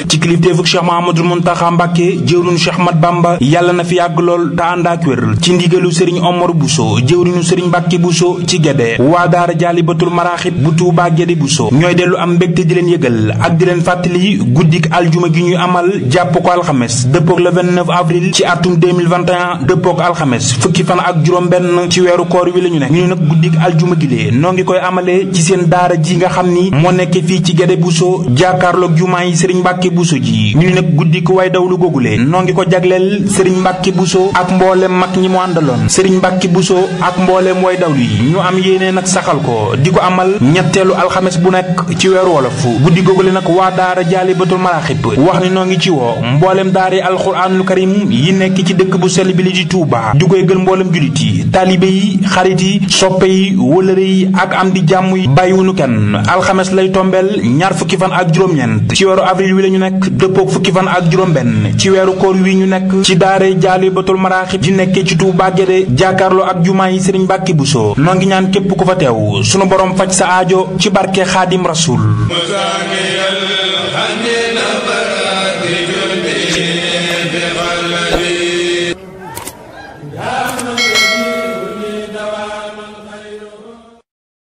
ci kilifteefug Cheikh Mouhamadoul Mountakha Mbacké jëwriñu Cheikh Ahmad Bamba yàlla na fi yàgg lool te ànd ak wér ci ndigalu Serigne Omar Bousso jëwriñu Serigne Mbacké Bousso ci Guédé waa daara Jaalibatul Maraaxib bu Tuubaa Guédé Bousso ñooy dellu am mbégte di leen yëgal ak di leen fàttali guddik aljuma gi ñuy amal jàpp ko alxames dëppook le 29 avril ci atum 2021 dëppook alxames fukki fan ak juróom benn ci weeru koor wi la ñu nekk ñu nag guddik aljuma gi lee noo ngi koy amalee ci seen daara ji nga xam ni moo nekk fii ci Guédé Bousso jàkkaarloog jumaa yi Serigne Mbacké Bousso ji ñu nag guddi ko way dawlu googule noo ngi ko jagleel Serigne Mbacké Bousso ak mboolem mag ñi mu àndaloon Serigne Mbacké Bousso ak mboolem way dawlu yi ñu am yéene nag saxal ko di ko amal ñetteelu alxames bu nekk ci weeru wolof guddi googule nag waa daara Jaalibatul Maraaxib wax ni noo ngi ci woo mboolem daara alxuraanul karim yi nekk ci dëkk bu sell bi li di Touba di koy gën mboolem jullit yi taalibe yi xarit yi soppe yi wëlëre yi ak am di jàmm yi bàyyiwunu kenn alxames lay tombeel ñaar fukki fan ak juróom-ñeent ci weeru avril wi la ñu nekk dëppook fukki fan ak juróom-benn ci weeru koor wi ñu nekk ci daare Jaalibatul Maraaxib di nekkee ci Touba Guédé jàkkaarloo ak jumaa yi Serigne Mbacké Bousso noo ngi ñaan képp ku fa teew sunu borom faj sa aajo ci barke Xaadim Rasul.